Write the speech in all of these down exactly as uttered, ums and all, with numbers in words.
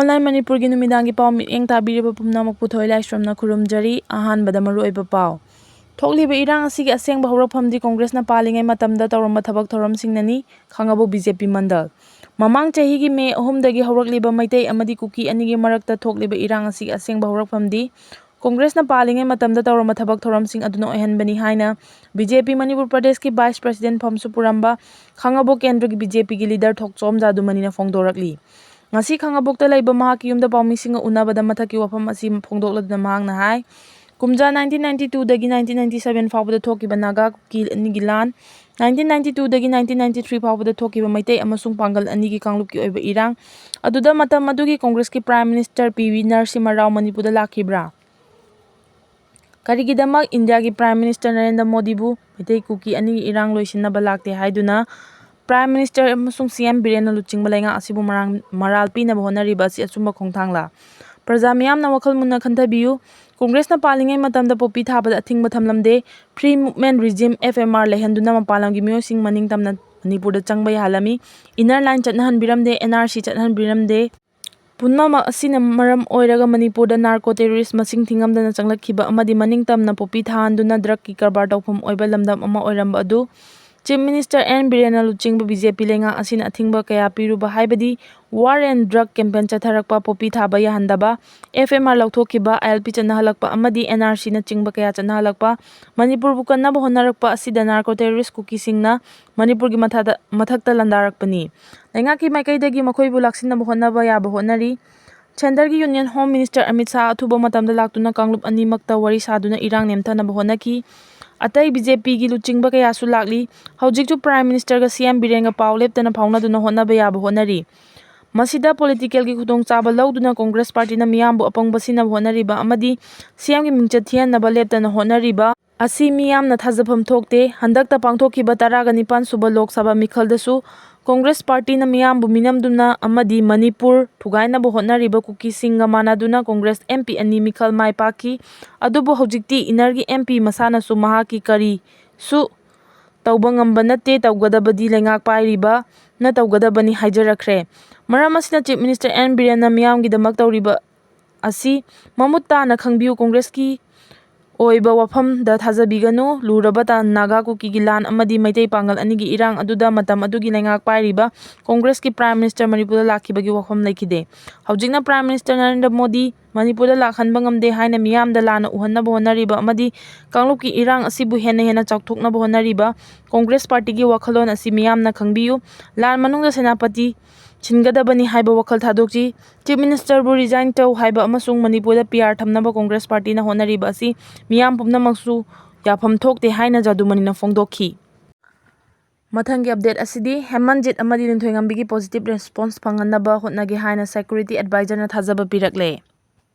Online ꯃꯅꯤꯄꯨꯔꯒꯤ ꯅꯨꯃꯤꯗꯥꯡꯒꯤ ꯄꯥꯎ ꯃꯤꯠꯌꯦꯡ ꯇꯥꯕꯤꯔꯤꯕ ꯄꯨꯝꯅꯃꯛꯄꯨ ꯊꯣꯏ ꯂꯥꯏꯁ꯭ꯔꯝꯅ ꯈꯨꯔꯨꯝꯖꯔꯤ꯫ ꯑꯍꯥꯟꯕꯗ ꯃꯔꯨꯑꯣꯏꯕ ꯄꯥꯎ꯫ ꯊꯣꯛꯂꯤꯕ ꯏꯔꯥꯡ ꯑꯁꯤꯒꯤ ꯑꯁꯦꯡꯕ ꯍꯧꯔꯛꯐꯝꯗꯤ ꯀꯣꯡꯒ꯭ꯔꯦꯁꯅ ꯄꯥꯜꯂꯤꯉꯩ ꯃꯇꯝꯗ ꯇꯧꯔꯝꯕ ꯊꯕꯛ ꯊꯧꯔꯝꯁꯤꯡꯅꯅꯤ, ꯈꯥꯉꯕꯣꯛ ꯕꯤ ꯖꯦ ꯄꯤ ꯃꯟꯗꯜ꯫ ꯃꯃꯥꯡ ꯆꯍꯤꯒꯤ ꯃꯦ ꯑꯍꯨꯝꯗꯒꯤ ꯍꯧꯔꯛꯂꯤꯕ ꯃꯩꯇꯩ ꯑꯃꯗꯤ ꯀꯨꯀꯤ ꯑꯅꯤꯒꯤ ꯃꯔꯛꯇ ꯊꯣꯛꯂꯤꯕ ꯏꯔꯥꯡ ꯑꯁꯤꯒꯤ ꯑꯁꯦꯡꯕ ꯍꯧꯔꯛꯐꯝꯗꯤ ꯀꯣꯡꯒ꯭ꯔꯦꯁꯅ ꯄꯥꯜꯂꯤꯉꯩ ꯃꯇꯝꯗ ꯇꯧꯔꯝꯕ ꯊꯕꯛ ꯊꯧꯔꯝꯁꯤꯡ ꯑꯗꯨꯅ ꯑꯣꯏꯍꯟꯕꯅꯤ ꯍꯥꯏꯅ ꯕꯤ ꯖꯦ ꯄꯤ ꯃꯅꯤꯄꯨꯔ ꯄ꯭ꯔꯗꯦꯁꯀꯤ ꯚꯥꯏꯁ ꯄ꯭ꯔꯁꯤꯗꯦꯟ ꯐꯝꯁꯨ ꯄꯨꯔꯝꯕ ꯈꯥꯉꯕꯣꯛ ꯀꯦꯟꯗ꯭ꯔꯒꯤ ꯕꯤ ꯖꯦ ꯄꯤꯒꯤ ꯂꯤꯗꯔ ꯊꯣꯛꯆꯣꯝ ꯖꯥꯗꯨꯃꯅꯤꯅ ꯐꯣꯡꯗꯣꯔꯛꯂꯤ꯫ ꯉꯁꯤ ꯈꯥꯉꯕꯣꯛꯇ ꯂꯩꯕ ꯃꯍꯥꯛꯀꯤ ꯌꯨꯝꯗ ꯄꯥꯎꯃꯤꯁꯤꯡꯒ ꯎꯅꯕꯗ ꯃꯊꯛꯀꯤ ꯋꯥꯐꯝ ꯑꯁꯤ ꯐꯣꯡꯗꯣꯛꯂꯗꯨꯅ ꯃꯍꯥꯛꯅ ꯍꯥꯏ, ꯀꯨꯝꯖꯥ ꯅꯥꯏꯟꯇꯤꯟ ꯅꯥꯏꯟꯇꯤ ꯇꯨꯗꯒꯤ ꯅꯥꯏꯟꯇꯤꯟ ꯅꯥꯏꯟꯇꯤ ꯁꯚꯦꯟ ꯐꯥꯎꯕꯗ ꯊꯣꯛꯈꯤꯕ ꯅꯥꯒꯥ ꯀꯨꯀꯤ ꯑꯅꯤꯒꯤ ꯂꯥꯟ, ꯅꯥꯏꯟꯇꯤꯟ ꯅꯥꯏꯟꯇꯤ ꯇꯨꯗꯒꯤ ꯅꯥꯏꯟꯇꯤꯟ ꯅꯥꯏꯟꯇꯤ ꯊ꯭ꯔꯤ ꯐꯥꯎꯕꯗ ꯊꯣꯛꯈꯤꯕ ꯃꯩꯇꯩ ꯑꯃꯁꯨꯡ ꯄꯥꯡꯒꯜ ꯑꯅꯤꯒꯤ ꯀꯥꯡꯂꯨꯞꯀꯤ ꯑꯣꯏꯕ ꯏꯔꯥꯡ ꯑꯗꯨꯗ ꯃꯇꯝ ꯑꯗꯨꯒꯤ ꯀꯣꯡꯒ꯭ꯔꯦꯁꯀꯤ prime minister P V Narasimha Rao ꯃꯅꯤꯄꯨꯔꯗ ꯂꯥꯛꯈꯤꯕ꯭ꯔꯥ? ꯀꯔꯤꯒꯤꯗꯃꯛ ꯏꯟꯗꯤꯌꯥꯒꯤ ꯄ꯭ꯔꯥꯏꯝ ꯃꯤꯅꯤꯁꯇꯔ ꯅꯔꯦꯟꯗ꯭ꯔ ꯃꯣꯗꯤꯕꯨ ꯃꯩꯇꯩ ꯀꯨꯀꯤ ꯑꯅꯤꯒꯤ ꯏꯔꯥꯡ ꯂꯣꯏꯁꯤꯟꯅꯕ ꯂꯥꯛꯇꯦ ꯍꯥꯏꯗꯨꯅ ꯄ꯭ꯔꯥꯏꯝ ꯃꯤꯅꯤꯁꯇꯔ ꯑꯃꯁꯨꯡ ꯁꯤ ꯑꯦꯝ ꯕꯤꯔꯦꯟꯅ ꯂꯨꯆꯤꯡꯕ ꯂꯩꯉꯥꯛ ꯑꯁꯤꯕꯨ ꯃꯔꯥꯡ-, ꯃꯔꯥꯜ ꯄꯤꯅꯕ ꯍꯣꯠꯅꯔꯤꯕ ꯑꯁꯤ ꯑꯆꯨꯝꯕ ꯈꯣꯡꯊꯥꯡꯂꯥ? ꯄ꯭ꯔꯖꯥ ꯃꯤꯌꯥꯝꯅ ꯋꯥꯈꯜ ꯃꯨꯟꯅ ꯈꯟꯊꯕꯤꯌꯨ꯫ ꯀꯣꯡꯒ꯭ꯔꯦꯁꯅ ꯄꯥꯜꯂꯤꯉꯩ ꯃꯇꯝꯗ ꯄꯣꯄꯤ ꯊꯥꯕꯗ ꯑꯊꯤꯡꯕ ꯊꯝꯂꯝꯗꯦ꯫ Free Movement Regime, F M R, ꯂꯩꯍꯟꯗꯨꯅ ꯃꯄꯥꯟ ꯂꯝꯒꯤ ꯃꯤꯑꯣꯏꯁꯤꯡ ꯃꯅꯤꯡ ꯇꯝꯅ ꯃꯅꯤꯄꯨꯔꯗ ꯆꯪꯕ ꯌꯥꯍꯜꯂꯝꯃꯤ꯫ Inner Line ꯆꯠꯅꯍꯟꯕꯤꯔꯝꯗꯦ, N R C ꯆꯠꯅꯍꯟꯕꯤꯔꯝꯗꯦ꯫ ꯄꯨꯝꯅꯃꯛ ꯑꯁꯤꯅ ꯃꯔꯝ ꯑꯣꯏꯔꯒ ꯃꯅꯤꯄꯨꯔꯗ narco terrorist ꯃꯁꯤꯡ ꯊꯤꯉꯝꯗꯅ ꯆꯪꯂꯛꯈꯤꯕ ꯑꯃꯗꯤ ꯃꯅꯤꯡ ꯇꯝꯅ ꯄꯣꯄꯤ ꯊꯥꯍꯟꯗꯨꯅ drug ꯀꯤ ꯀꯔꯕꯥꯔ ꯇꯧꯐꯝ ꯑꯣꯏꯕ ꯂꯝꯗꯝ ꯑꯃ ꯑꯣꯏꯔꯝꯕ ꯑꯗꯨ Chief Minister N ꯕꯤꯔꯦꯟꯅ ꯂꯨꯆꯤꯡꯕ B J P ꯂꯩꯉꯥꯛ ꯑꯁꯤꯅ ꯑꯊꯤꯡꯕ ꯀꯌꯥ ꯄꯤꯔꯨꯕ, ꯍꯥꯏꯕꯗꯤ war and drug campaign ꯆꯠꯊꯔꯛꯄ, ꯄꯣꯄꯤ ꯊꯥꯕ ꯌꯥꯍꯟꯗꯕ, F M R ꯂꯧꯊꯣꯛꯈꯤꯕ, I L P ꯆꯠꯅꯍꯜꯂꯛꯄ ꯑꯃꯗꯤ N R C ꯅꯆꯤꯡꯕ ꯀꯌꯥ ꯆꯠꯅꯍꯜꯂꯛꯄ, ꯃꯅꯤꯄꯨꯔꯕꯨ ꯀꯟꯅꯕ ꯍꯣꯠꯅꯔꯛꯄ ꯑꯁꯤꯗ narco terrorist ꯀꯨꯀꯤꯁꯤꯡꯅ ꯃꯅꯤꯄꯨꯔꯒꯤ ꯃꯊꯥꯗ-, ꯃꯊꯛꯇ ꯂꯥꯟꯗꯥꯔꯛꯄꯅꯤ꯫ ꯂꯩꯉꯥꯛꯀꯤ ꯃꯥꯏꯀꯩꯗꯒꯤ ꯃꯈꯣꯏꯕꯨ ꯂꯥꯛꯁꯤꯟꯅꯕ ꯍꯣꯠꯅꯕ ꯌꯥꯕ ꯍꯣꯠꯅꯔꯤ꯫ ꯁꯦꯟꯇꯔꯒꯤ Union Home Minister Amit Shah ꯑꯊꯨꯕ ꯃꯇꯝꯗ ꯂꯥꯛꯇꯨꯅ ꯀꯥꯡꯂꯨꯞ ꯑꯅꯤꯃꯛꯇ ꯋꯥꯔꯤ ꯁꯥꯗꯨꯅ ꯏꯔꯥꯡ ꯅꯦꯝꯊꯅꯕ ꯍꯣꯠꯅꯈꯤ꯫ ꯑꯇꯩ B J P ꯒꯤ ꯂꯨꯆꯤꯡꯕ ꯀꯌꯥꯁꯨ ꯂꯥꯛꯂꯤ꯫ ꯍꯧꯖꯤꯛꯁꯨ Prime Minister ꯒ C M ꯕꯤꯔꯦꯟꯒ ꯄꯥꯎ ꯂꯦꯞꯇꯅ ꯐꯥꯎꯅꯗꯨꯅ ꯍꯣꯠꯅꯕ ꯌꯥꯕ ꯍꯣꯠꯅꯔꯤ꯫ ꯃꯁꯤꯗ political ꯒꯤ ꯈꯨꯗꯣꯡꯆꯥꯕ ꯂꯧꯗꯨꯅ Congress Party ꯅ ꯃꯤꯌꯥꯝꯕꯨ ꯑꯄꯪꯕ ꯁꯤꯟꯅꯕ ꯍꯣꯠꯅꯔꯤꯕ ꯑꯃꯗꯤ C M ꯒꯤ ꯃꯤꯡꯆꯠ ꯊꯤꯍꯟꯅꯕ ꯂꯦꯞꯇꯅ ꯍꯣꯠꯅꯔꯤꯕ ꯑꯁꯤ ꯃꯤꯌꯥꯝꯅ ꯊꯥꯖꯐꯝ ꯊꯣꯛꯇꯦ꯫ ꯍꯟꯗꯛꯇ ꯄꯥꯡꯊꯣꯛꯈꯤꯕ ꯇꯔꯥꯒ ꯅꯤꯄꯥꯟ ꯁꯨꯕ ꯂꯣꯛ ꯁꯚꯥ ꯃꯤꯈꯜꯗꯁꯨ Congress Party ꯅ ꯃꯤꯌꯥꯝꯕꯨ ꯃꯤꯅꯝꯗꯨꯅ ꯑꯃꯗꯤ ꯃꯅꯤꯄꯨꯔ ꯊꯨꯒꯥꯏꯅꯕ ꯍꯣꯠꯅꯔꯤꯕ ꯀꯨꯀꯤꯁꯤꯡꯒ ꯃꯥꯟꯅꯗꯨꯅ Congress M P ꯑꯅꯤ ꯃꯤꯈꯜ ꯃꯥꯏ ꯄꯥꯛꯈꯤ꯫ ꯑꯗꯨꯕꯨ ꯍꯧꯖꯤꯛꯇꯤ Inner ꯒꯤ M P ꯃꯁꯥꯅꯁꯨ ꯃꯍꯥꯛꯀꯤ ꯀꯔꯤꯁꯨ ꯇꯧꯕ ꯉꯝꯕ ꯅꯠꯇꯦ, ꯇꯧꯒꯗꯕꯗꯤ ꯂꯩꯉꯥꯛ ꯄꯥꯏꯔꯤꯕꯅ ꯇꯧꯒꯗꯕꯅꯤ ꯍꯥꯏꯖꯔꯛꯈ꯭ꯔꯦ꯫ ꯃꯔꯝ ꯑꯁꯤꯅ Chief Minister N ꯕꯤꯔꯦꯟꯅ ꯃꯤꯌꯥꯝꯒꯤꯗꯃꯛ ꯇꯧꯔꯤꯕ ꯑꯁꯤ ꯃꯃꯨꯠ ꯇꯥꯅ ꯈꯪꯕꯤꯌꯨ, ꯀꯣꯡꯒ꯭ꯔꯦꯁꯀꯤ ꯑꯣꯏꯕ ꯋꯥꯐꯝꯗ ꯊꯥꯖꯕꯤꯒꯅꯨ, ꯂꯨꯔꯕ ꯇꯥ-, ꯅꯥꯒꯥ ꯀꯨꯀꯤꯒꯤ ꯂꯥꯟ ꯑꯃꯗꯤ ꯃꯩꯇꯩ ꯄꯥꯡꯒꯜ ꯑꯅꯤꯒꯤ ꯏꯔꯥꯡ ꯑꯗꯨꯗ ꯃꯇꯝ ꯑꯗꯨꯒꯤ ꯂꯩꯉꯥꯛ ꯄꯥꯏꯔꯤꯕ ꯀꯣꯡꯒ꯭ꯔꯦꯁꯀꯤ Prime Minister ꯃꯅꯤꯄꯨꯔꯗ ꯂꯥꯛꯈꯤꯕꯒꯤ ꯋꯥꯐꯝ ꯂꯩꯈꯤꯗꯦ꯫ ꯍꯧꯖꯤꯛꯅ Prime Minister ꯅꯔꯦꯟꯗ꯭ꯔ ꯃꯣꯗꯤ ꯃꯅꯤꯄꯨꯔꯗ ꯂꯥꯛꯍꯟꯕ ꯉꯝꯗꯦ ꯍꯥꯏꯅ ꯃꯤꯌꯥꯝꯗ ꯂꯥꯟꯅ ꯎꯍꯟꯅꯕ ꯍꯣꯠꯅꯔꯤꯕ ꯑꯃꯗꯤ ꯀꯥꯡꯂꯨꯞꯀꯤ ꯏꯔꯥꯡ ꯑꯁꯤꯕꯨ ꯍꯦꯟꯅ ꯍꯦꯟꯅ ꯆꯥꯎꯊꯣꯛꯅꯕ ꯍꯣꯠꯅꯔꯤꯕ ꯀꯣꯡꯒ꯭ꯔꯦꯁ ꯄꯥꯔꯇꯤꯒꯤ ꯋꯥꯈꯜꯂꯣꯟ ꯑꯁꯤ ꯃꯤꯌꯥꯝꯅ ꯈꯪꯕꯤꯌꯨ꯫ ꯂꯥꯟ ꯃꯅꯨꯡꯗ ꯁꯦꯅꯥꯄꯇꯤ ꯁꯤꯟꯒꯗꯕꯅꯤ ꯍꯥꯏꯕ ꯋꯥꯈꯜ ꯊꯥꯗꯣꯛꯁꯤ꯫ Chief Minister ꯕꯨ resign ꯇꯧ ꯍꯥꯏꯕ ꯑꯃꯁꯨꯡ ꯃꯅꯤꯄꯨꯔꯗ P R ꯊꯝꯅꯕ ꯀꯣꯡꯒ꯭ꯔꯦꯁ ꯄꯥꯔꯇꯤꯅ ꯍꯣꯠꯅꯔꯤꯕ ꯑꯁꯤ ꯃꯤꯌꯥꯝ ꯄꯨꯝꯅꯃꯛꯁꯨ ꯌꯥꯐꯝ ꯊꯣꯛꯇꯦ ꯍꯥꯏꯅ ꯖꯥꯗꯨꯃꯅꯤꯅ ꯐꯣꯡꯗꯣꯛꯈꯤ꯫ ꯃꯊꯪꯒꯤ update ꯑꯁꯤꯗꯤ ꯍꯦꯃꯟꯖꯤꯠ ꯑꯃꯗꯤ ꯂꯤꯟꯊꯣꯏꯉꯝꯕꯤꯒꯤ positive response ꯐꯪꯍꯟꯅꯕ ꯍꯣꯠꯅꯒꯦ ꯍꯥꯏꯅ security advisor ꯅ ꯊꯥꯖꯕ ꯄꯤꯔꯛꯂꯦ꯫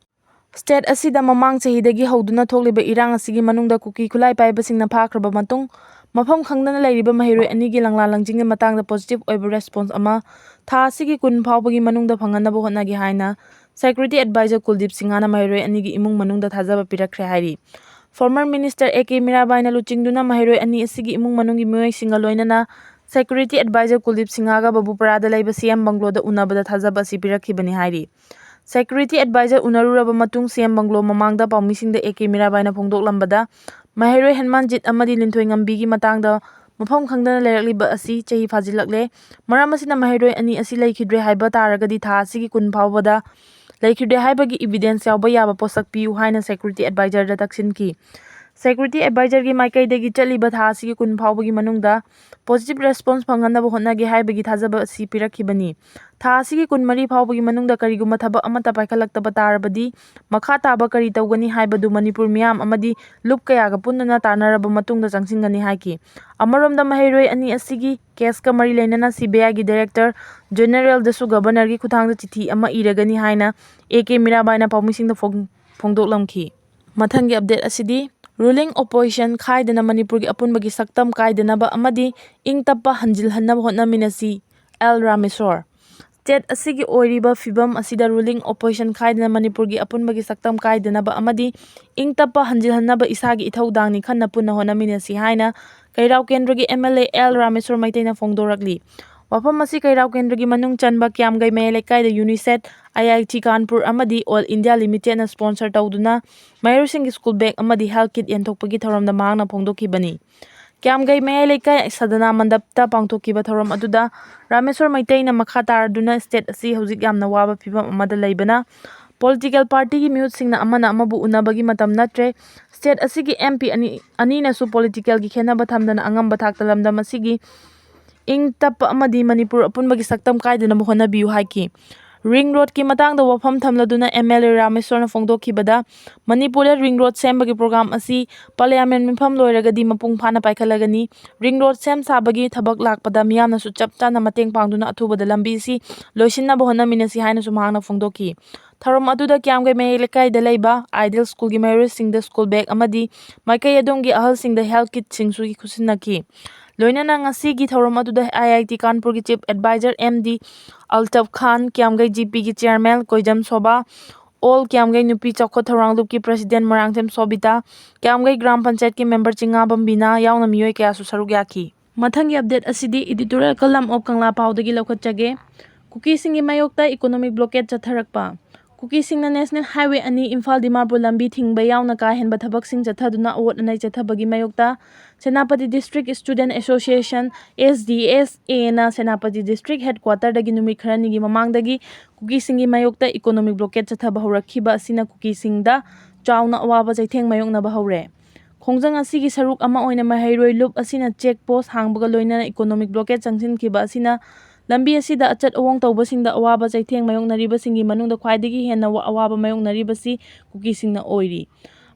State ꯑꯁꯤꯗ ꯃꯃꯥꯡ ꯆꯍꯤꯗꯒꯤ ꯍꯧꯗꯨꯅ ꯊꯣꯛꯂꯤꯕ ꯏꯔꯥꯡ ꯑꯁꯤꯒꯤ ꯃꯅꯨꯡꯗ ꯀꯨꯀꯤ ꯈꯨꯠꯂꯥꯏ ꯄꯥꯏꯕꯁꯤꯡꯅ ꯐꯥꯈ꯭ꯔꯕ ꯃꯇꯨꯡ, ꯃꯐꯝ ꯈꯪꯗꯅ ꯂꯩꯔꯤꯕ ꯃꯍꯩꯔꯣꯏ ꯑꯅꯤꯒꯤ ꯂꯪꯂꯥ ꯂꯪꯖꯤꯡꯒꯤ ꯃꯇꯥꯡꯗ positive ꯑꯣꯏꯕ response ꯑꯃ ꯊꯥ ꯑꯁꯤꯒꯤ ꯀꯨꯟ ꯐꯥꯎꯕꯒꯤ ꯃꯅꯨꯡꯗ ꯐꯪꯍꯟꯅꯕ ꯍꯣꯠꯅꯒꯦ ꯍꯥꯏꯅ security advisor ꯀꯨꯜꯗꯤꯞ ꯁꯤꯡꯍꯅ ꯃꯍꯩꯔꯣꯏ ꯑꯅꯤꯒꯤ ꯏꯃꯨꯡ ꯃꯅꯨꯡꯗ ꯊꯥꯖꯕ ꯄꯤꯔꯛꯈ꯭ꯔꯦ ꯍꯥꯏꯔꯤ꯫ Former Minister A K ꯃꯤꯔꯥꯕꯥꯏꯅ ꯂꯨꯆꯤꯡꯗꯨꯅ ꯃꯍꯩꯔꯣꯏ ꯑꯅꯤ ꯑꯁꯤꯒꯤ ꯏꯃꯨꯡ ꯃꯅꯨꯡꯒꯤ ꯃꯤꯑꯣꯏꯁꯤꯡꯒ ꯂꯣꯏꯅꯅ security advisor ꯀꯨꯜꯗꯤꯞ ꯁꯤꯡꯍꯒ ꯕꯕꯨꯄꯔꯥꯗ ꯂꯩꯕ C M bungalow ꯗ ꯎꯅꯕꯗ ꯊꯥꯖꯕ ꯑꯁꯤ ꯄꯤꯔꯛꯈꯤꯕꯅꯤ ꯍꯥꯏꯔꯤ꯫ Security advisor ꯎꯅꯔꯨꯔꯕ ꯃꯇꯨꯡ C M bungalow ꯃꯃꯥꯡꯗ ꯄꯥꯎꯃꯤꯁꯤꯡꯗ A K ꯃꯤꯔꯥꯕꯥꯏꯅ ꯐꯣꯡꯗꯣꯛꯂꯝꯕꯗ, ꯃꯍꯩꯔꯣꯏ ꯍꯦꯟꯃꯥꯟꯖꯤꯠ ꯑꯃꯗꯤ ꯂꯤꯟꯊꯣꯏꯉꯝꯕꯤꯒꯤ ꯃꯇꯥꯡꯗ ꯃꯐꯝ ꯈꯪꯗꯅ ꯂꯩꯔꯛꯂꯤꯕ ꯑꯁꯤ ꯆꯍꯤ ꯐꯥꯖꯤꯜꯂꯛꯂꯦ꯫ ꯃꯔꯝ ꯑꯁꯤꯅ ꯃꯍꯩꯔꯣꯏ ꯑꯅꯤ ꯑꯁꯤ ꯂꯩꯈꯤꯗ꯭ꯔꯦ ꯍꯥꯏꯕ ꯇꯥꯔꯒꯗꯤ ꯊꯥ ꯑꯁꯤꯒꯤ ꯀꯨꯟ ꯐꯥꯎꯕꯗ ꯂꯩꯈꯤꯗ꯭ꯔꯦ ꯍꯥꯏꯕꯒꯤ evidence ꯌꯥꯎꯕ ꯌꯥꯕ ꯄꯣꯠꯁꯛ ꯄꯤꯌꯨ ꯍꯥꯏꯅ security advisor ꯗ ꯇꯛꯁꯤꯟꯈꯤ꯫ Security advisor ꯒꯤ ꯃꯥꯏꯀꯩꯗꯒꯤ ꯆꯠꯂꯤꯕ ꯊꯥ ꯑꯁꯤꯒꯤ ꯀꯨꯟ ꯐꯥꯎꯕꯒꯤ ꯃꯅꯨꯡꯗ positive response ꯐꯪꯍꯟꯅꯕ ꯍꯣꯠꯅꯒꯦ ꯍꯥꯏꯕꯒꯤ ꯊꯥꯖꯕ ꯑꯁꯤ ꯄꯤꯔꯛꯈꯤꯕꯅꯤ꯫ ꯊꯥ ꯑꯁꯤꯒꯤ ꯀꯨꯟ ꯃꯔꯤ ꯐꯥꯎꯕꯒꯤ ꯃꯅꯨꯡꯗ ꯀꯔꯤꯒꯨꯝꯕ ꯊꯕꯛ ꯑꯃꯠꯇ ꯄꯥꯏꯈꯠꯂꯛꯇꯕ ꯇꯥꯔꯕꯗꯤ, ꯃꯈꯥ ꯇꯥꯕ ꯀꯔꯤ ꯇꯧꯒꯅꯤ ꯍꯥꯏꯕꯗꯨ ꯃꯅꯤꯄꯨꯔ ꯃꯤꯌꯥꯝ ꯑꯃꯗꯤ ꯂꯨꯞ ꯀꯌꯥꯒ ꯄꯨꯟꯅꯅ ꯇꯥꯟꯅꯔꯕ ꯃꯇꯨꯡꯗ ꯆꯪꯁꯤꯟꯒꯅꯤ ꯍꯥꯏꯈꯤ꯫ ꯑꯃꯔꯣꯝꯗ, ꯃꯍꯩꯔꯣꯏ ꯑꯅꯤ ꯑꯁꯤꯒꯤ case ꯀ ꯃꯔꯤ ꯂꯩꯅꯅ C B I ꯒꯤ Director General ꯗꯁꯨ Governor ꯒꯤ ꯈꯨꯠꯊꯥꯡꯗ ꯆꯤꯊꯤ ꯑꯃ ꯏꯔꯒꯅꯤ ꯍꯥꯏꯅ A K ꯃꯤꯔꯥꯕꯥꯏꯅ ꯄꯥꯎꯃꯤꯁꯤꯡꯗ ꯐꯣꯡ-, ꯐꯣꯡꯗꯣꯛꯂꯝꯈꯤ꯫ ꯃꯊꯪꯒꯤ update ꯑꯁꯤꯗꯤ, ruling opposition ꯈꯥꯏꯗꯅ ꯃꯅꯤꯄꯨꯔꯒꯤ ꯑꯄꯨꯟꯕꯒꯤ ꯁꯛꯇꯝ ꯀꯥꯏꯗꯅꯕ ꯑꯃꯗꯤ ꯏꯪ ꯇꯞꯄ ꯍꯟꯖꯤꯜꯍꯟꯅꯕ ꯍꯣꯠꯅꯃꯤꯟꯅꯁꯤ, L ꯔꯥꯃꯦꯁꯣꯔ꯫ State ꯑꯁꯤꯒꯤ ꯑꯣꯏꯔꯤꯕ ꯐꯤꯕꯝ ꯑꯁꯤꯗ ruling opposition ꯈꯥꯏꯗꯅ ꯃꯅꯤꯄꯨꯔꯒꯤ ꯑꯄꯨꯟꯕꯒꯤ ꯁꯛꯇꯝ ꯀꯥꯏꯗꯅꯕ ꯑꯃꯗꯤ ꯏꯪ ꯇꯞꯄ ꯍꯟꯖꯤꯜꯍꯟꯅꯕ ꯏꯁꯥꯒꯤ ꯏꯊꯧꯗꯥꯡꯅꯤ, ꯈꯟꯅ ꯄꯨꯟꯅ ꯍꯣꯠꯅꯃꯤꯟꯅꯁꯤ ꯍꯥꯏꯅ ꯀꯩꯔꯥꯎ ꯀꯦꯟꯗ꯭ꯔꯒꯤ M L A L Rameshwor ꯃꯩꯇꯩꯅ ꯐꯣꯡꯗꯣꯔꯛꯂꯤ꯫ ꯋꯥꯐꯝ ꯑꯁꯤ ꯀꯩꯔꯥꯎ ꯀꯦꯟꯗ꯭ꯔꯒꯤ ꯃꯅꯨꯡ ꯆꯟꯕ ꯀꯤꯌꯥꯝꯒꯩ ꯃꯌꯥꯏ ꯂꯩꯀꯥꯏꯗ ꯌꯨꯅꯤꯁꯦꯠ, ꯑꯥꯏ ꯑꯥꯏ ꯇꯤ ꯀꯥꯟꯄꯨꯔ ꯑꯃꯗꯤ ꯑꯣꯜ ꯏꯟꯗꯤꯌꯥ ꯂꯤꯃꯤꯇꯦꯠꯅ ꯁ꯭ꯄꯣꯟꯁꯔ ꯇꯧꯗꯨꯅ ꯃꯍꯩꯔꯣꯏꯁꯤꯡꯒꯤ ꯁ꯭ꯀꯨꯜ ꯕꯦꯒ ꯑꯃꯗꯤ ꯍꯦꯜꯊ ꯀꯤꯠ ꯌꯦꯟꯊꯣꯛꯄꯒꯤ ꯊꯧꯔꯝꯗ ꯃꯍꯥꯛꯅ ꯐꯣꯡꯗꯣꯛꯈꯤꯕꯅꯤ꯫ ꯀꯤꯌꯥꯝꯒꯩ ꯃꯌꯥꯏ ꯂꯩꯀꯥꯏ ꯁꯗꯅꯥ ꯃꯟꯗꯞꯇ ꯄꯥꯡꯊꯣꯛꯈꯤꯕ ꯊꯧꯔꯝ ꯑꯗꯨꯗ ꯔꯥꯃꯦꯁꯣꯔ ꯃꯩꯇꯩꯅ ꯃꯈꯥ ꯇꯥꯔꯗꯨꯅ ꯁ꯭ꯇꯦꯠ ꯑꯁꯤ ꯍꯧꯖꯤꯛ ꯌꯥꯝꯅ ꯋꯥꯕ ꯐꯤꯕꯝ ꯑꯃꯗ ꯂꯩꯕꯅ ꯄꯣꯂꯤꯇꯤꯀꯦꯜ ꯄꯥꯔꯇꯤꯒꯤ ꯃꯤꯍꯨꯠꯁꯤꯡꯅ ꯑꯃꯅ ꯑꯃꯕꯨ ꯎꯅꯕꯒꯤ ꯃꯇꯝ ꯅꯠꯇ꯭ꯔꯦ꯫ ꯁ꯭ꯇꯦꯠ ꯑꯁꯤꯒꯤ ꯑꯦꯝ ꯄꯤ ꯑꯅꯤ, ꯑꯅꯤꯅꯁꯨ ꯄꯣꯂꯤꯇꯤꯀꯦꯜꯒꯤ ꯈꯦꯟꯅꯕ ꯊꯝꯗꯅ ꯑꯉꯝꯕ ꯊꯥꯛꯇ ꯂꯝꯗꯝ ꯑꯁꯤꯒꯤ ꯏꯪ ꯇꯞꯄ ꯑꯃꯗꯤ ꯃꯅꯤꯄꯨꯔ ꯑꯄꯨꯟꯕꯒꯤ ꯁꯛꯇꯝ ꯀꯥꯏꯗꯅꯕ ꯍꯣꯠꯅꯕꯤꯌꯨ ꯍꯥꯏꯈꯤ꯫ ꯔꯤꯡ ꯔꯣꯗꯀꯤ ꯃꯇꯥꯡꯗ ꯋꯥꯐꯝ ꯊꯝꯂꯗꯨꯅ ꯑꯦꯝ ꯑꯦꯜ ꯑꯦ ꯔꯥꯃꯦꯁꯣꯔꯅ ꯐꯣꯡꯗꯣꯛꯈꯤꯕꯗ, ꯃꯅꯤꯄꯨꯔꯗ ꯔꯤꯡ ꯔꯣꯗ ꯁꯦꯝꯕꯒꯤ ꯄ꯭ꯔꯣꯒ꯭ꯔꯥꯝ ꯑꯁꯤ ꯄꯥꯔꯂꯤꯌꯥꯃꯦꯟ ꯃꯤꯐꯝ ꯂꯣꯏꯔꯒꯗꯤ ꯃꯄꯨꯡ ꯐꯥꯅ ꯄꯥꯏꯈꯠꯂꯒꯅꯤ꯫ ꯔꯤꯡ ꯔꯣꯗ ꯁꯦꯝ ꯁꯥꯕꯒꯤ ꯊꯕꯛ ꯂꯥꯛꯄꯗ ꯃꯤꯌꯥꯝꯅꯁꯨ ꯆꯞ ꯆꯥꯅ ꯃꯇꯦꯡ ꯄꯥꯡꯗꯨꯅ ꯑꯊꯨꯕꯗ ꯂꯝꯕꯤꯁꯤ ꯂꯣꯏꯁꯤꯟꯅꯕ ꯍꯣꯠꯅꯃꯤꯟꯅꯁꯤ ꯍꯥꯏꯅꯁꯨ ꯃꯍꯥꯛꯅ ꯐꯣꯡꯗꯣꯛꯈꯤ꯫ ꯊꯧꯔꯝ ꯑꯗꯨꯗ ꯀꯤꯌꯥꯝꯒꯩ ꯃꯌꯥꯏ ꯂꯩꯀꯥꯏꯗ ꯂꯩꯕ ꯑꯥꯏꯗꯤꯌꯦꯜ ꯁ꯭ꯀꯨꯜꯒꯤ ꯃꯍꯩꯔꯣꯏꯁꯤꯡꯗ ꯁ꯭ꯀꯨꯜ ꯕꯦꯒ ꯑꯃꯗꯤ ꯃꯥꯏꯀꯩ ꯑꯗꯣꯝꯒꯤ ꯑꯍꯜꯁꯤꯡꯗ ꯍꯦꯜꯊ ꯀꯤꯠꯁꯤꯡꯁꯨ ꯈꯨꯠꯁꯤꯟꯅꯈꯤ꯫ ꯂꯣꯏꯅꯅ ꯉꯁꯤꯒꯤ ꯊꯧꯔꯝ ꯑꯗꯨꯗ ꯑꯥꯏ ꯑꯥꯏ ꯇꯤ ꯀꯥꯟꯄꯨꯔꯒꯤ chief adviser M D Altaf Khan, Kiyamgei G ꯄꯤꯒꯤ ꯆꯤꯌꯔꯃꯦꯟ ꯀꯣꯏꯖꯝ ꯁꯣꯕꯥ, ꯑꯣꯜ ꯀꯤꯌꯥꯝꯒꯩ ꯅꯨꯄꯤ ꯆꯥꯎꯈꯠ ꯊꯧꯔꯥꯡ ꯂꯨꯞꯀꯤ ꯄ꯭ꯔꯦꯁꯤꯗꯦꯟ ꯃꯣꯏꯔꯥꯡꯊꯦꯝ ꯁꯣꯕꯤꯇꯥ, ꯀꯤꯌꯥꯝꯒꯩ ꯒ꯭ꯔꯥꯝ ꯄꯟꯆꯥꯌꯠꯀꯤ ꯃꯦꯝꯕꯔ ꯆꯤꯉꯥꯕꯝ ꯕꯤꯅꯥ ꯌꯥꯎꯅ ꯃꯤꯑꯣꯏ ꯀꯌꯥꯁꯨ ꯁꯔꯨꯛ ꯌꯥꯈꯤ꯫ ꯃꯊꯪꯒꯤ ꯑꯞꯗꯦꯠ ꯑꯁꯤꯗꯤ ꯏꯗꯤꯇꯣꯔꯤꯌꯦꯜ ꯀꯂꯝ ꯑꯣꯐ ꯀꯪꯂꯥ ꯄꯥꯎꯗꯒꯤ ꯂꯧꯈꯠꯆꯒꯦ꯫ ꯀꯨꯀꯤꯁꯤꯡꯒꯤ ꯃꯥꯌꯣꯛꯇ ꯏꯀꯣꯅꯣꯃꯤꯛ ꯕ꯭ꯂꯣꯀꯦꯠ ꯆꯠꯊꯔꯛꯄ꯫ ꯀꯨꯀꯤꯁꯤꯡꯅ ꯅꯦꯁꯅꯦꯜ ꯍꯥꯏꯋꯦ ꯑꯅꯤ ꯏꯝꯐꯥꯜ ꯗꯤꯃꯥꯄꯨꯔ ꯂꯝꯕꯤ ꯊꯤꯡꯕ ꯌꯥꯎꯅ ꯀꯥ ꯍꯦꯟꯕ ꯊꯕꯛꯁꯤꯡ ꯆꯠꯊꯗꯨꯅ ꯑꯋꯣꯠ ꯑꯅꯩ ꯆꯠꯊꯕꯒꯤ ꯃꯥꯌꯣꯛꯇ Senapati district student association, S D S ꯑꯦꯅ ꯁꯦꯅꯥꯄꯇꯤ ꯗꯤꯁꯇ꯭ꯔꯤꯛ ꯍꯦꯗꯀ꯭ꯋꯥꯇꯔꯗꯒꯤ ꯅꯨꯃꯤꯠ ꯈꯔꯅꯤꯒꯤ ꯃꯃꯥꯡꯗꯒꯤ ꯀꯨꯀꯤꯁꯤꯡꯒꯤ ꯃꯥꯌꯣꯛꯇ ꯏꯀꯣꯅꯣꯃꯤꯛ ꯕ꯭ꯂꯣꯀꯦꯠ ꯆꯠꯊꯕ ꯍꯧꯔꯛꯈꯤꯕ ꯑꯁꯤꯅ ꯀꯨꯀꯤꯁꯤꯡꯗ ꯆꯥꯎꯅ ꯑꯋꯥꯕ ꯆꯩꯊꯦꯡ ꯃꯥꯌꯣꯛꯅꯕ ꯍꯧꯔꯦ꯫ ꯈꯣꯡꯖꯪ ꯑꯁꯤꯒꯤ ꯁꯔꯨꯛ ꯑꯃ ꯑꯣꯏꯅ ꯃꯍꯩꯔꯣꯏ ꯂꯨꯞ ꯑꯁꯤꯅ ꯆꯦꯛ ꯄꯣꯁ ꯍꯥꯡꯕꯒ ꯂꯣꯏꯅꯅ ꯏꯀꯣꯅꯣꯃꯤꯛ ꯕ꯭ꯂꯣꯀꯦꯠ ꯆꯪꯁꯤꯟꯈꯤꯕ ꯑꯁꯤꯅ ꯂꯝꯕꯤ ꯑꯁꯤꯗ ꯑꯆꯠ ꯑꯋꯣꯡ ꯇꯧꯕꯁꯤꯡꯗ ꯑꯋꯥꯕ ꯆꯩꯊꯦꯡ ꯃꯥꯌꯣꯛꯅꯔꯤꯕꯁꯤꯡꯒꯤ ꯃꯅꯨꯡꯗ ꯈ꯭ꯋꯥꯏꯗꯒꯤ ꯍꯦꯟꯅ ꯋꯥ-, ꯑꯋꯥꯕ ꯃꯥꯌꯣꯛꯅꯔꯤꯕꯁꯤ ꯀꯨꯀꯤꯁꯤꯡꯅ ꯑꯣꯏꯔꯤ꯫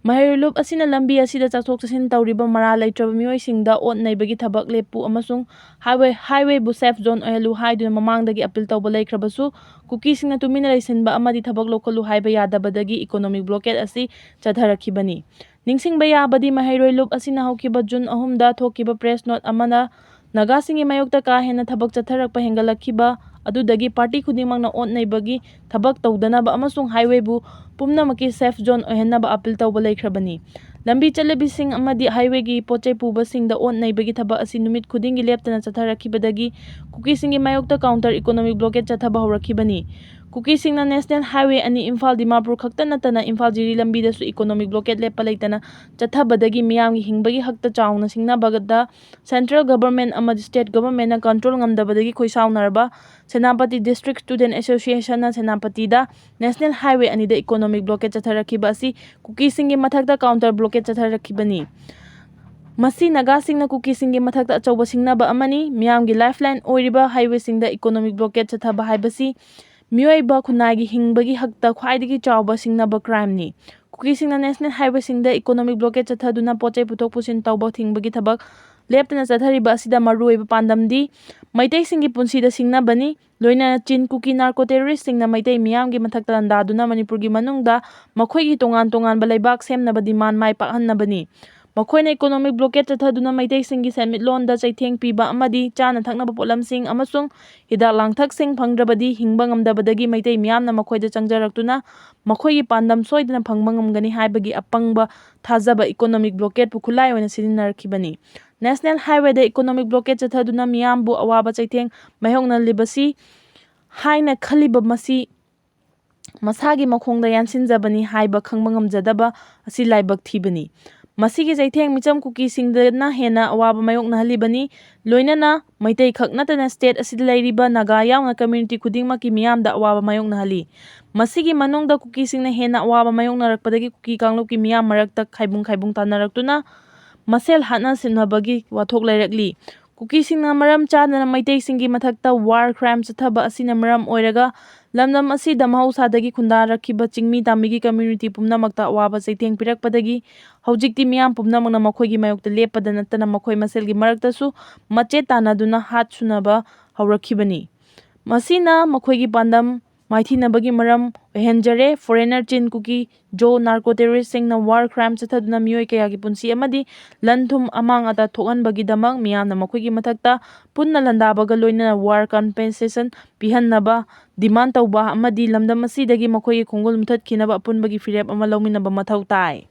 ꯃꯍꯩꯔꯣꯏ ꯂꯨꯞ ꯑꯁꯤꯅ ꯂꯝꯕꯤ ꯑꯁꯤꯗ ꯆꯠꯊꯣꯛ ꯆꯠꯁꯤꯟ ꯇꯧꯔꯤꯕ ꯃꯔꯥꯜ ꯂꯩꯇ꯭ꯔꯕ ꯃꯤꯑꯣꯏꯁꯤꯡꯗ ꯑꯣꯠ ꯅꯩꯕꯒꯤ ꯊꯕꯛ ꯂꯦꯞꯄꯨ ꯑꯃꯁꯨꯡ ꯍꯥꯏꯋꯦ, ꯍꯥꯏꯋꯦꯕꯨ ꯁꯦꯐ ꯖꯣꯟ ꯑꯣꯏꯍꯜꯂꯨ ꯍꯥꯏꯗꯨꯅ ꯃꯃꯥꯡꯗꯒꯤ ꯑꯄꯤꯜ ꯇꯧꯕ ꯂꯩꯈ꯭ꯔꯕꯁꯨ, ꯀꯨꯀꯤꯁꯤꯡꯅ ꯇꯨꯃꯤꯟꯅ ꯂꯩꯁꯤꯟꯕ ꯑꯃꯗꯤ ꯊꯕꯛ ꯂꯧꯈꯠꯂꯨ ꯍꯥꯏꯕ ꯌꯥꯗꯕꯗꯒꯤ ꯏꯀꯣꯅꯣꯃꯤꯛ ꯕ꯭ꯂꯣꯀꯦꯠ ꯑꯁꯤ ꯆꯠꯊꯔꯛꯈꯤꯕꯅꯤ꯫ ꯅꯤꯡꯁꯤꯡꯕ ꯌꯥꯕꯗꯤ, ꯃꯍꯩꯔꯣꯏ ꯂꯨꯞ ꯑꯁꯤꯅ ꯍꯧꯈꯤꯕ ꯖꯨꯟ ꯑꯍꯨꯝꯗ ꯊꯣꯛꯈꯤꯕ ꯄ꯭ꯔꯦꯁ ꯅꯣꯠ ꯑꯃꯅ ꯅꯥꯒꯥꯁꯤꯡꯒꯤ ꯃꯥꯌꯣꯛꯇ ꯀꯥ ꯍꯦꯟꯅ ꯊꯕꯛ ꯆꯠꯊꯔꯛꯄ ꯍꯦꯟꯒꯠꯂꯛꯈꯤꯕ ꯑꯗꯨꯗꯒꯤ ꯄꯥꯔꯇꯤ ꯈꯨꯗꯤꯡꯃꯛꯅ ꯑꯣꯠ ꯅꯩꯕꯒꯤ ꯊꯕꯛ ꯇꯧꯗꯅꯕ ꯑꯃꯁꯨꯡ ꯍꯥꯏꯋꯦꯕꯨ ꯄꯨꯝꯅꯃꯛꯀꯤ ꯁꯦꯐ ꯖꯣꯟ ꯑꯣꯏꯍꯟꯅꯕ ꯑꯄꯤꯜ ꯇꯧꯕ ꯂꯩꯈ꯭ꯔꯕꯅꯤ꯫ ꯂꯝꯕꯤ ꯆꯠꯂꯕꯤꯁꯤꯡ ꯑꯃꯗꯤ highwayꯒꯤ ꯄꯣꯠꯆꯩ ꯄꯨꯕꯁꯤꯡꯗ ꯑꯣꯠ ꯅꯩꯕꯒꯤ ꯊꯕꯛ ꯑꯁꯤ ꯅꯨꯃꯤꯠ ꯈꯨꯗꯤꯡꯒꯤ ꯂꯦꯞꯇꯅ ꯆꯠꯊꯔꯛꯈꯤꯕꯗꯒꯤ ꯀꯨꯀꯤꯁꯤꯡꯒꯤ ꯃꯥꯌꯣꯛꯇ counter economic blockade ꯆꯠꯊꯕ ꯍꯧꯔꯛꯈꯤꯕꯅꯤ꯫ ꯀꯨꯀꯤꯁꯤꯡꯅ National Highway ꯑꯅꯤ ꯏꯝꯐꯥꯜ ꯗꯤꯃꯥꯄꯨꯔ ꯈꯛꯇ ꯅꯠꯇꯅ ꯏꯝꯐꯥꯜ ꯖꯤꯔꯤ ꯂꯝꯕꯤꯗꯁꯨ economic blockade ꯂꯦꯞꯄ ꯂꯩꯇꯅ ꯆꯠꯊꯕꯗꯒꯤ ꯃꯤꯌꯥꯝꯒꯤ ꯍꯤꯡꯕꯒꯤ ꯍꯛꯇ ꯆꯥꯎꯅ ꯁꯤꯡꯅꯕꯗ central government ꯑꯃꯗꯤ state governmentꯅ control ꯉꯝꯗꯕꯗꯒꯤ ꯈꯣꯏꯁꯥꯎꯅꯔꯕ Senapati District Student Associationꯅ ꯁꯦꯅꯥꯄꯇꯤꯗ National Highway ꯑꯅꯤꯗ economic blockade ꯆꯠꯊꯔꯛꯈꯤꯕ ꯑꯁꯤ ꯀꯨꯀꯤꯁꯤꯡꯒꯤ ꯃꯊꯛꯇ counter blockade ꯆꯠꯊꯔꯛꯈꯤꯕꯅꯤ꯫ ꯃꯁꯤ ꯅꯥꯒꯥꯁꯤꯡꯅ ꯀꯨꯀꯤꯁꯤꯡꯒꯤ ꯃꯊꯛꯇ ꯑꯆꯧꯕ ꯁꯤꯡꯅꯕ ꯑꯃꯅꯤ꯫ ꯃꯤꯌꯥꯝꯒꯤ lifeline ꯑꯣꯏꯔꯤꯕ highwayꯁꯤꯡꯗ economic blockade ꯆꯠꯊꯕ ꯍꯥꯏꯕꯁꯤ ꯃꯤꯑꯣꯏꯕ ꯈꯨꯟꯅꯥꯏꯒꯤ ꯍꯤꯡꯕꯒꯤ ꯍꯛꯇ ꯈ꯭ꯋꯥꯏꯗꯒꯤ ꯆꯥꯎꯕ ꯁꯤꯡꯅꯕ crimeꯅꯤ꯫ ꯀꯨꯀꯤꯁꯤꯡꯅ National Highwayꯁꯤꯡꯗ economic blockade ꯆꯠꯊꯗꯨꯅ ꯄꯣꯠ ꯆꯩ ꯄꯨꯊꯣꯛ ꯄꯨꯁꯤꯟ ꯇꯧꯕ ꯊꯤꯡꯕꯒꯤ ꯊꯕꯛ ꯂꯦꯞꯇꯅ ꯆꯠꯊꯔꯤꯕ ꯑꯁꯤꯗ ꯃꯔꯨꯑꯣꯏꯕ ꯄꯥꯟꯗꯝꯗꯤ ꯃꯩꯇꯩꯁꯤꯡꯒꯤ ꯄꯨꯟꯁꯤꯗ ꯁꯤꯡꯅꯕꯅꯤ꯫ ꯂꯣꯏꯅꯅ ꯆꯤꯟ ꯀꯨꯀꯤ narco terroristꯁꯤꯡꯅ ꯃꯩꯇꯩ ꯃꯤꯌꯥꯝꯒꯤ ꯃꯊꯛꯇ ꯂꯥꯟꯗꯥꯗꯨꯅ ꯃꯅꯤꯄꯨꯔꯒꯤ ꯃꯅꯨꯡꯗ ꯃꯈꯣꯏꯒꯤ ꯇꯣꯉꯥꯟ ꯇꯣꯉꯥꯟꯕ ꯂꯩꯕꯥꯛ ꯁꯦꯝꯅꯕ demand ꯃꯥꯏ ꯄꯥꯛꯍꯟꯅꯕꯅꯤ꯫ ꯃꯈꯣꯏꯅ economic blockade ꯆꯠꯊꯗꯨꯅ ꯃꯩꯇꯩꯁꯤꯡꯒꯤ ꯁꯦꯟꯃꯤꯠꯂꯣꯟꯗ ꯆꯩꯊꯦꯡ ꯄꯤꯕ ꯑꯃꯗꯤ ꯆꯥꯅ ꯊꯛꯅꯕ ꯄꯣꯠꯂꯝꯁꯤꯡ ꯑꯃꯁꯨꯡ ꯍꯤꯗꯥꯛ ꯂꯥꯡꯊꯛꯁꯤꯡ ꯐꯪꯗ꯭ꯔꯕꯗꯤ ꯍꯤꯡꯕ ꯉꯝꯗꯕꯗꯒꯤ ꯃꯩꯇꯩ ꯃꯤꯌꯥꯝꯅ ꯃꯈꯣꯏꯗ ꯆꯪꯖꯔꯛꯇꯨꯅ ꯃꯈꯣꯏꯒꯤ ꯄꯥꯟꯗꯝ ꯁꯣꯏꯗꯅ ꯐꯪꯕ ꯉꯝꯒꯅꯤ ꯍꯥꯏꯕꯒꯤ ꯑꯄꯪꯕ ꯊꯥꯖꯕ economic blockadeꯄꯨ ꯈꯨꯠꯂꯥꯏ ꯑꯣꯏꯅ ꯁꯤꯖꯤꯟꯅꯔꯛꯈꯤꯕꯅꯤ꯫ National Highwayꯗ economic blockade ꯆꯠꯊꯗꯨꯅ ꯃꯤꯌꯥꯝꯕꯨ ꯑꯋꯥꯕ ꯆꯩꯊꯦꯡ ꯃꯥꯌꯣꯛꯅꯍꯜꯂꯤꯕꯁꯤ ꯍꯥꯏꯅ ꯈꯜꯂꯤꯕ ꯃꯁꯤ ꯃꯁꯥꯒꯤ ꯃꯈꯣꯡꯗ ꯌꯥꯟꯁꯤꯟꯖꯕꯅꯤ ꯍꯥꯏꯕ ꯈꯪꯕ ꯉꯝꯖꯗꯕ ꯑꯁꯤ ꯂꯥꯏꯕꯛ ꯊꯤꯕꯅꯤ꯫ ꯃꯁꯤꯒꯤ ꯆꯩꯊꯦꯡ ꯃꯤꯆꯝ ꯀꯨꯀꯤꯁꯤꯡꯗꯅ ꯍꯦꯟꯅ ꯑꯋꯥꯕ ꯃꯥꯌꯣꯛꯅꯍꯜꯂꯤꯕꯅꯤ꯫ ꯂꯣꯏꯅꯅ ꯃꯩꯇꯩ ꯈꯛ ꯅꯠꯇꯅ state ꯑꯁꯤꯗ ꯂꯩꯔꯤꯕ ꯅꯥꯒꯥ ꯌꯥꯎꯅ community ꯈꯨꯗꯤꯡꯃꯛꯀꯤ ꯃꯤꯌꯥꯝꯗ ꯑꯋꯥꯕ ꯃꯥꯌꯣꯛꯅꯍꯜꯂꯤ꯫ ꯃꯁꯤꯒꯤ ꯃꯅꯨꯡꯗ ꯀꯨꯀꯤꯁꯤꯡꯅ ꯍꯦꯟꯅ ꯑꯋꯥꯕ ꯃꯥꯌꯣꯛꯅꯔꯛꯄꯗꯒꯤ ꯀꯨꯀꯤ ꯀꯥꯡꯂꯨꯞꯀꯤ ꯃꯤꯌꯥꯝ ꯃꯔꯛꯇ ꯈꯥꯏꯕꯨꯡ ꯈꯥꯏꯕꯨꯡ ꯇꯥꯅꯔꯛꯇꯨꯅ ꯃꯁꯦꯜ ꯍꯥꯠꯅ ꯁꯤꯟꯅꯕꯒꯤ ꯋꯥꯊꯣꯛ ꯂꯩꯔꯛꯂꯤ꯫ ꯀꯨꯀꯤꯁꯤꯡꯅ ꯃꯔꯝ ꯆꯥꯗꯅ ꯃꯩꯇꯩꯁꯤꯡꯒꯤ ꯃꯊꯛꯇ war crime ꯆꯠꯊꯕ ꯑꯁꯤꯅ ꯃꯔꯝ ꯑꯣꯏꯔꯒ ꯂꯝꯗꯝ ꯑꯁꯤꯗ ꯃꯍꯧꯁꯥꯗꯒꯤ ꯈꯨꯟꯗꯥꯔꯛꯈꯤꯕ ꯆꯤꯡꯃꯤ ꯇꯥꯃꯤꯒꯤ community ꯄꯨꯝꯅꯃꯛꯇ ꯑꯋꯥꯕ ꯆꯩꯊꯦꯡ ꯄꯤꯔꯛꯄꯗꯒꯤ ꯍꯧꯖꯤꯛꯇꯤ ꯃꯤꯌꯥꯝ ꯄꯨꯝꯅꯃꯛꯅ ꯃꯈꯣꯏꯒꯤ ꯃꯥꯌꯣꯛꯇ ꯂꯦꯞꯄꯗ ꯅꯠꯇꯅ ꯃꯈꯣꯏ ꯃꯁꯦꯜꯒꯤ ꯃꯔꯛꯇꯁꯨ ꯃꯆꯦꯠ ꯇꯥꯟꯅꯗꯨꯅ ꯍꯥꯠ ꯁꯨꯅꯕ ꯍꯧꯔꯛꯈꯤꯕꯅꯤ꯫ ꯃꯁꯤꯅ ꯃꯈꯣꯏꯒꯤ ꯄꯥꯟꯗꯝ ꯃꯥꯏꯊꯤꯅꯕꯒꯤ ꯃꯔꯝ ꯑꯣꯏꯍꯟꯖꯔꯦ꯫ Foreigner ꯆꯤꯟ ꯀꯨꯀꯤ ꯖꯣ narco terroristꯁꯤꯡꯅ war crime ꯆꯠꯊꯗꯨꯅ ꯃꯤꯑꯣꯏ ꯀꯌꯥꯒꯤ ꯄꯨꯟꯁꯤ ꯑꯃꯗꯤ ꯂꯟ ꯊꯨꯝ ꯑꯃꯥꯡ ꯑꯇꯥ ꯊꯣꯛꯍꯟꯕꯒꯤꯗꯃꯛ ꯃꯤꯌꯥꯝꯅ ꯃꯈꯣꯏꯒꯤ ꯃꯊꯛꯇ ꯄꯨꯟꯅ ꯂꯥꯟꯗꯥꯕꯒ ꯂꯣꯏꯅꯅ war compensation ꯄꯤꯍꯟꯅꯕ demand ꯇꯧꯕ ꯑꯃꯗꯤ ꯂꯝꯗꯝ ꯑꯁꯤꯗꯒꯤ ꯃꯈꯣꯏꯒꯤ ꯈꯣꯡꯒꯨꯜ ꯃꯨꯊꯠꯈꯤꯅꯕ ꯑꯄꯨꯟꯕꯒꯤ ꯐꯤꯔꯦꯞ ꯑꯃ ꯂꯧꯃꯤꯟꯅꯕ ꯃꯊꯧ ꯇꯥꯏ꯫